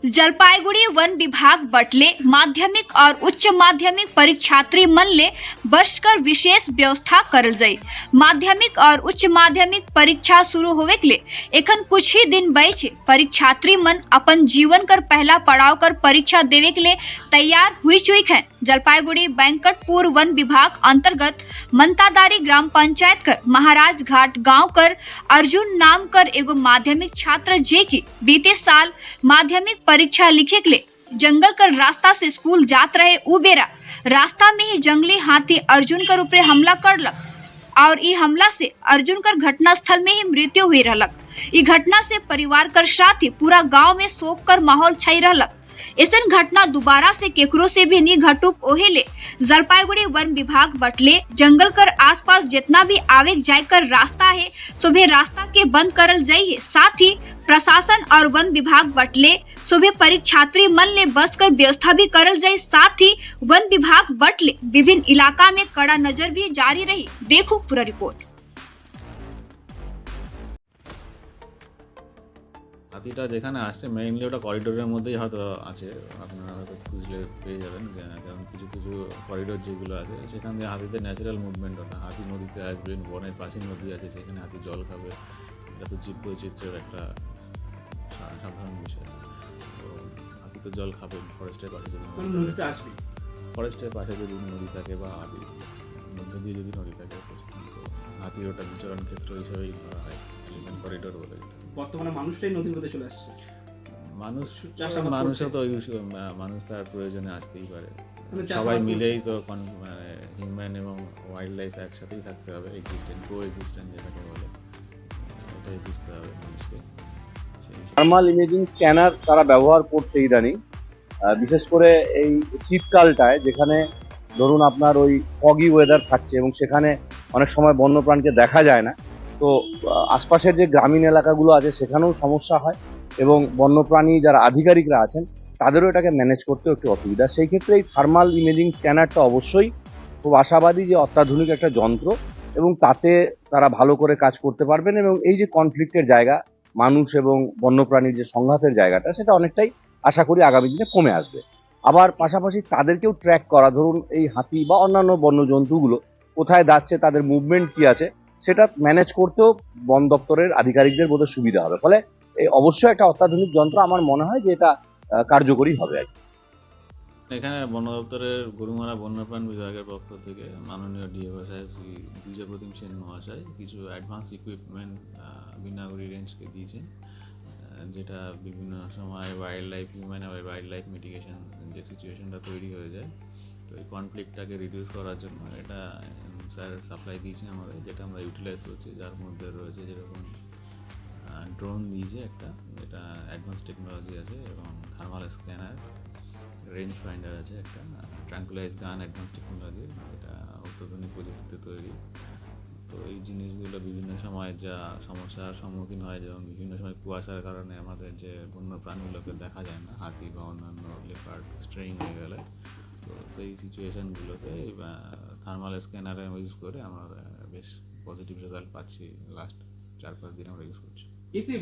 जलपाईगुड़ी वन विभाग बटले माध्यमिक और उच्च माध्यमिक परीक्षार्थी मन ले बस कर विशेष व्यवस्था करल जाई। माध्यमिक और उच्च माध्यमिक परीक्षा शुरू होवे के लिए एखन कुछ ही दिन बचे। परीक्षार्थी मन अपन जीवन कर पहला पड़ाव कर परीक्षा देवे के लिए तैयार हुई चुक है। जलपाईगुड़ी बैंकटपुर वन विभाग अंतर्गत मंतादारी ग्राम पंचायत कर महाराज घाट गांव कर अर्जुन नाम कर एगो माध्यमिक छात्र, जे की बीते साल माध्यमिक परीक्षा लिखे के लिए जंगल कर रास्ता से स्कूल जात रहे, उ बेरा रास्ता में ही जंगली हाथी अर्जुन कर ऊपर हमला करलक और ई हमला से अर्जुन कर घटना स्थल में ही मृत्यु हुई रहलक। ई घटना से परिवार कर साथ ही पूरा गांव में शोक कर माहौल छाई रहलक। ऐसन घटना दोबारा से केकरो से भी नहीं घटुक, ओहे ले जलपाईगुड़ी वन विभाग बटले जंगल कर आसपास जितना भी आवे जाए कर रास्ता है, सुबह रास्ता के बंद करल जाई है। साथ ही प्रशासन और वन विभाग बटले सुबह परीक्षार्थी मन ले बस कर व्यवस्था भी करल जाए। साथ ही वन विभाग बटले विभिन्न इलाका में कड़ा नजर भी जारी रही। देखो पूरा रिपोर्ट। হাতিটা যেখানে আসছে, মেইনলি ওটা করিডোরের মধ্যেই হয়তো আছে। আপনারা হয়তো খুঁজলে পেয়ে যাবেন। কারণ কিছু কিছু করিডোর যেগুলো আছে, সেখান দিয়ে হাতিতে ন্যাচারাল মুভমেন্ট। ওটা হাতি নদীতে আসবে, বনের পাশে নদী আছে, সেখানে হাতি জল খাবে। এটা তো জীব বৈচিত্র্যের একটা সাধারণ বিষয়। তো হাতি তো জল খাবে ফরেস্টের পাশে যদি নদী থাকে, আসবে। ফরেস্টের পাশে যদি নদী থাকে বা হাতির মধ্যে দিয়ে যদি নদী থাকে, তো সেখানে তো হাতির ওটা বিচরণ ক্ষেত্র হিসেবেই ধরা হয়, এলিফ্যান্ট করিডোর বলে যেটা। বর্তমানে মানুষটাই নদীর মধ্যে চলে আসছে। মানুষ চাষাবাদ মানুষও করছে। তো মানুষ তার প্রয়োজনে আসতেই পারে। মানে চাষাবাদ সবাই করছে। মিলেই তো মানে হিউম্যান এবং ওয়াইল্ড লাইফ একসাথেই থাকতে হবে। এক্সিস্টেন্ট, কো এক্সিস্টেন্ট যেটাকে বলে, এটাই বুঝতে হবে মানুষকে। সেই হিসেবে থার্মাল ইমেজিং স্ক্যানার তারা ব্যবহার করছে ইদানিং, বিশেষ করে এই শীতকালটায়, যেখানে ধরুন আপনার ওই ফগি ওয়েদার থাকছে এবং সেখানে অনেক সময় বন্যপ্রাণীকে দেখা যায় না। তো আশপাশের যে গ্রামীণ এলাকাগুলো আছে, সেখানেও সমস্যা হয় এবং বন্যপ্রাণী যারা আধিকারিকরা আছেন, তাদেরও এটাকে ম্যানেজ করতেও একটু অসুবিধা। সেই ক্ষেত্রে এই থার্মাল ইমেজিং স্ক্যানারটা অবশ্যই খুব আশাবাদী যে অত্যাধুনিক একটা যন্ত্র এবং তাতে তারা ভালো করে কাজ করতে পারবেন এবং এই যে কনফ্লিক্টের জায়গা, মানুষ এবং বন্যপ্রাণীর যে সংঘাতের জায়গাটা, সেটা অনেকটাই আশা করি আগামী দিনে কমে আসবে। আবার পাশাপাশি তাদেরকেও ট্র্যাক করা, ধরুন এই হাতি বা অন্যান্য বন্যজন্তুগুলো কোথায় যাচ্ছে, তাদের মুভমেন্ট কি আছে, সেটা ম্যানেজ করতেও বন দপ্তরের আধিকারিকদের বোধহয় সুবিধা হবে। ফলে এই অবশ্যই একটা অত্যাধুনিক যন্ত্র, আমার মনে হয় যে এটা কার্যকরী হবে আর কি। এখানে বন দপ্তরের গরুমারা বন্যপ্রাণ বিভাগের পক্ষ থেকে মাননীয় ডিএফও সাহেব শ্রী দ্বিজপ্রতিম সেন মহাশয় কিছু অ্যাডভান্স ইকুইপমেন্ট বিনাগুড়ি রেঞ্জকে দিয়েছেন, যেটা বিভিন্ন সময় ওয়াইল্ড লাইফ, হিউম্যান আর ওয়াইল্ড লাইফ মিটিগেশন যে সিচুয়েশনটা তৈরি হয়ে যায়, তো এই কনফ্লিক্টটাকে রিডিউস করার জন্য এটা স্যার সাপ্লাই দিয়েছে আমাদের, যেটা আমরা ইউটিলাইজ করছি। যার মধ্যে রয়েছে যেরকম ড্রোন দিয়েছে একটা, যেটা অ্যাডভান্স টেকনোলজি আছে, এবং থার্মাল স্ক্যানার, রেঞ্জ ফাইন্ডার আছে একটা, ট্রাঙ্কুলাইজ গান অ্যাডভান্স টেকনোলজি, এটা অত্যাধুনিক প্রযুক্তিতে তৈরি। তো এই জিনিসগুলো বিভিন্ন সময় যা সমস্যার সম্মুখীন হয়, যেমন বিভিন্ন সময় কুয়াশার কারণে আমাদের যে বন্য প্রাণীগুলোকে দেখা যায় না, হাতি বা অন্যান্য লেপার্ড স্ট্রেইং হয়ে গেলে, তো সেই সিচুয়েশানগুলোতে থার্মাল স্ক্যানারের ইউজ করে আমরা বেশ পজিটিভ রেজাল্ট পাচ্ছি। লাস্ট 4-5 দিন আমরা ইউজ করছি। এতে